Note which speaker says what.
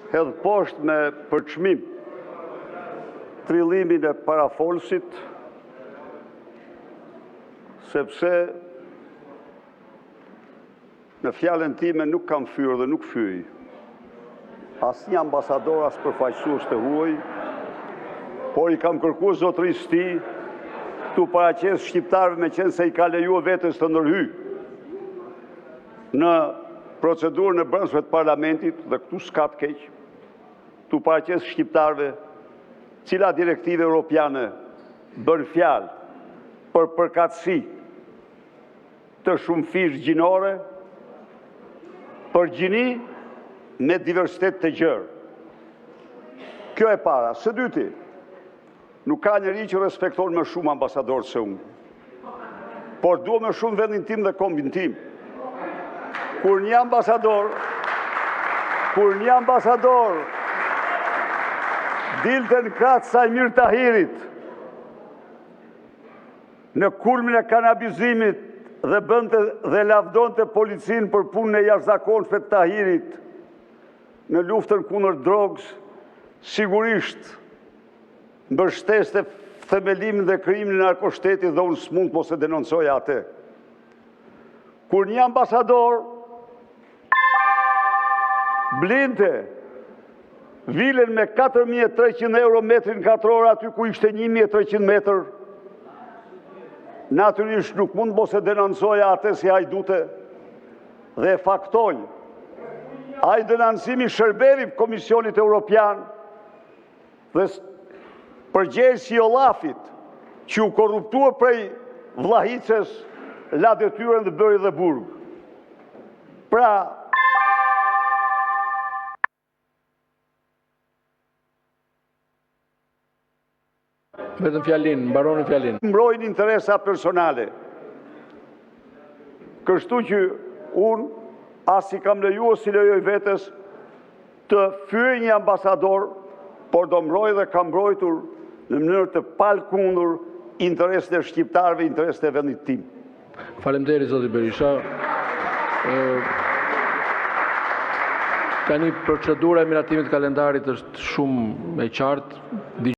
Speaker 1: Hedh poshtë me përçmim trillimin e parafolësit, sepse në fjalën time nuk kam fyer dhe nuk fyej asnjë ambasador, as përfaqësues të huaj, por i kam kërkuar zotërisë së tij t'u paraqesë shqiptarëve, meqenëse i ka lejuar vetes të ndërhyjë në procedurën e brendshme të Parlamentit, dhe këtu nuk ka të keq, t'u paraqesë shqiptarëve se cila direktivë europiane bën fjalë për përkatësi të shumëfishtë gjinore, për gjini me diversitet të gjerë. Kjo e para. Së dyti, nuk ka njeri që i respekton më shumë ambasadorët sesa unë, por dua më shumë vendin tim dhe kombin tim. Kur një ambasador, kur një ambasador dilte në krah të Saimir Tahirit në kulmin e kanabizimit dhe bënte dhe lavdonte policinë për punën e jashtëzakonshme të Tahirit në luftën kundër drogës, sigurisht mbështeste themelimin dhe krijimin e narkoshtetit dhe unë s'mund të mos e denoncoja atë. Kur një ambasador blinte vilën me 4300 euro metrin katror aty ku ishte 1300 metra, natyrisht nuk mund të mos e denoncoja atë si hajdute dhe e faktoj. Ai denoncim i shërbeu Komisionit Europian dhe përgjegjësi i Olllafit, që u korruptua prej Vllahices, la detyrën dhe bëri edhe burg. Pra,
Speaker 2: Vetëm fjalinë, mbaroni fjalinë.
Speaker 1: Mbrojnë interesa personale. Kështu që unë as i kam lejuar, as i lejoj vetes të fyej një ambasador, por do mbroj dhe kam mbrojtur në mënyrë të palëkundur interesin e shqiptarëve, interesin e vendit tim.
Speaker 2: Faleminderit, zoti Berisha! Tani, procedura e miratimit të kalendarit është shumë e qartë.